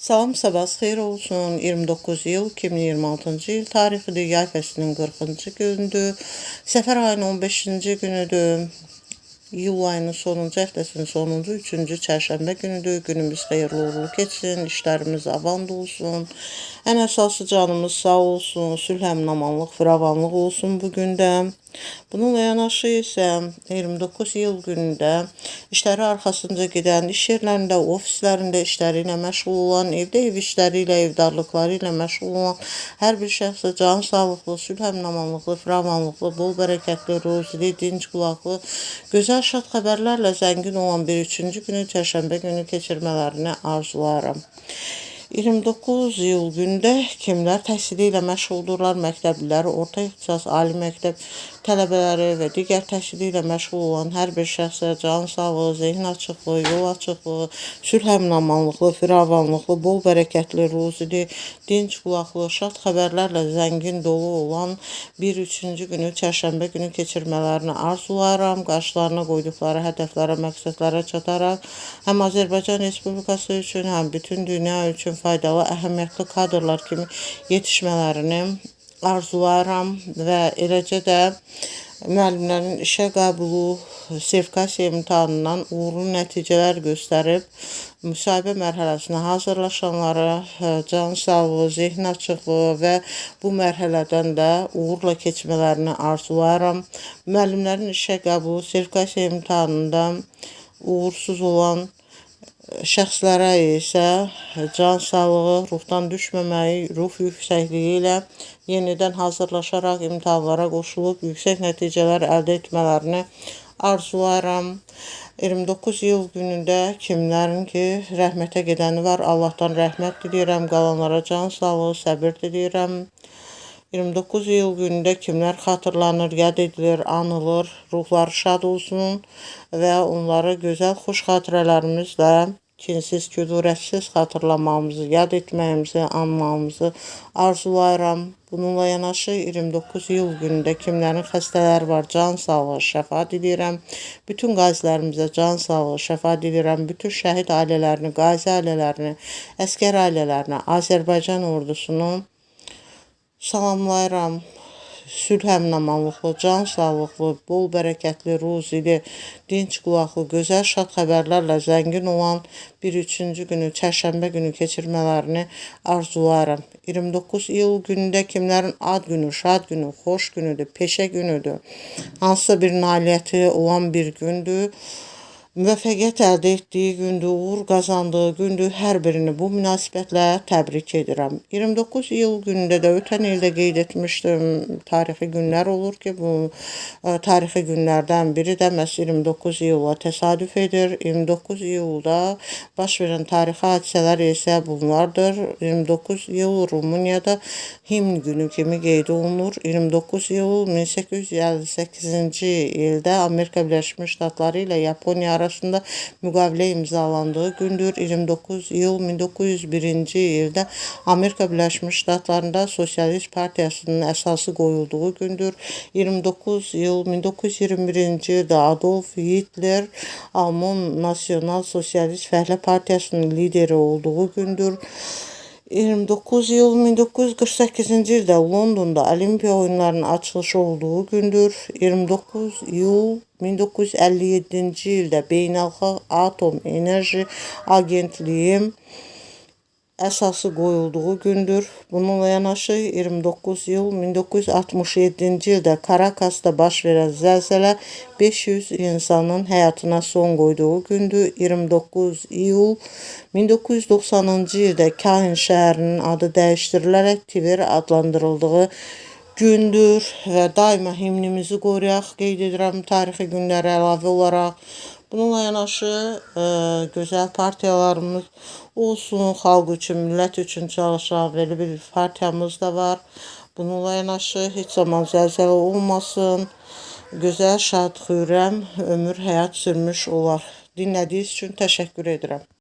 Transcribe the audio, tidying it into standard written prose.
Salam, sabah xeyir olsun. 29 iyul 2026-cı il tarixidir. Yay fəslinin 40-cı günüdür. Səfər ayının 15-ci günüdür. İyul ayının sonuncu həftəsinin sonuncu, üçüncü çərşənbə günüdür. Günümüz xeyirli uğurlu keçsin, işlərimiz avant olsun. Ən əsası canımız sağ olsun, sülh, əmin-amanlıq, firavanlıq olsun bu gündə. Bununla yanaşı isə 29 iyul günündə işləri arxasınca gedən, iş yerlərində, ofislərində işləri ilə məşğul olan, evdə ev işləri ilə, evdarlıqları ilə məşğul olan hər bir şəxsə can sağlıqlı, sülh, əmin-amanlıqlı, firavanlıqlı, bol bərəkətli, ruzili, dinc qulaqlı, gözəl şad xəbərlərlə zəngin olan bir üçüncü günü, çərşənbə günü keçirmələrini arzulayıram. 29 iyul gündə kimlər təhsili ilə məşğuldurlar? Məktəblilər, orta ixtisas, ali məktəb tələbələri və digər təhsili ilə məşğul olan hər bir şəxsə can sağlığı, zehin açıqlığı, yol açıqlığı, sülh əmin-amanlıqlı, firavanlıqlı, bol bərəkətli, ruzili, dinc qulaqlı, şad xəbərlərlə zəngin dolu olan bir üçüncü günü, çərşənbə günü keçirmələrini arzulayıram. Qarşılarına qoyduqları hədəflərə, məqsədlərə çataraq həm Azərbaycan Respublikası üçün, həm bütün dünya üçün faydalı, əhəmiyyətli kadrlar kimi yetişmələrini arzulayıram və eləcə də müəllimlərin işə qəbulu sertifikasiya imtahanından uğurlu nəticələr göstərib müsahibə mərhələsinə hazırlaşanlara can sağlığı, zehin açıqlığı və bu mərhələdən də uğurla keçmələrini arzulayıram. Müəllimlərin işə qəbulu sertifikasiya imtahanında uğursuz olan şəxslərə isə can sağlığı, ruhdan düşməməyi, ruh yüksəkliyi ilə yenidən hazırlaşaraq imtahanlara qoşulub yüksək nəticələr əldə etmələrini arzulayıram. 29 iyul günündə kimlərin ki rəhmətə gedəni var, Allahdan rəhmət diləyirəm, qalanlara can sağlığı, səbir diləyirəm. 29 iyul günündə kimlər xatırlanır, yad edilir, anılır, ruhları şad olsun və onları gözəl xoş xatirələrimizlə kinsiz, küdurətsiz xatırlamamızı, yad etməyimizi, anmamızı arzulayıram. Bununla yanaşı 29 iyul günündə kimlərin xəstələri var, can sağlığı, şəfa diləyirəm. Bütün qazilərimizə can sağlığı, şəfa diləyirəm. Bütün şəhid ailələrini, qazi ailələrini, əskər ailələrini, Azərbaycan ordusunu salamlayıram. Sülh əmin-amanlıqlı, can sağlıqlı, bol bərəkətli, ruzili, dinc qulaqlı, gözəl şad xəbərlərlə zəngin olan bir üçüncü günü, çərşənbə günü keçirmələrini arzulayıram. 29 iyul günündə kimlərin ad günü, şad günü, xoş günüdür, peşə günüdür, hansısa bir nailiyyəti olan bir gündür. Müvəffəqiyyət əldə etdiyi gündür, uğur qazandığı gündür. Hər birini bu münasibətlə təbrik edirəm. 29 iyul günündə də ötən ildə qeyd etmişdim, tarixi günlər olur ki, bu tarixi günlərdən biri də məhz 29 iyula təsadüf edir. 29 iyulda baş verən tarixi hadisələr isə bunlardır. 29 iyul Rumuniyada himn günü kimi qeyd olunur. 29 iyul 1858-ci ildə Amerika Birləşmiş Ştatları ilə Yaponiya arasında müqavilə imzalandığı gündür. 29 iyul 1901-ci ildə Amerika Birləşmiş Ştatlarında Sosialist Partiyasının əsası qoyulduğu gündür. 29 iyul 1921-ci ildə Adolf Hitler Alman Nasional Sosialist Fəhlə Partiyasının lideri olduğu gündür. 29 iyul 1948-ci ildə Londonda Olimpiya oyunlarının açılışı olduğu gündür. 29 iyul 1957-ci ildə Beynəlxalq Atom Enerji Agentliyi əsası qoyulduğu gündür. Bununla yanaşı 29 iyul 1967-ci ildə Karakasda baş verən zəlzələ 500 insanın həyatına son qoyduğu gündür. 29 iyul 1990-cı ildə Kahin şəhərinin adı dəyişdirilərək Tver adlandırıldığı gündür və daima himnimizi qoruyaq. Qeyd edirəm tarixi günlərə əlavə olaraq. Bununla yanaşı gözəl partiyalarımız olsun, xalq üçün, millət üçün çalışan belə bir partiyamız da var. Bununla yanaşı heç zaman zəlzələ olmasın. Gözəl, şad, xürrəm ömür, həyat sürmüş olar. Dinlədiyiniz üçün təşəkkür edirəm.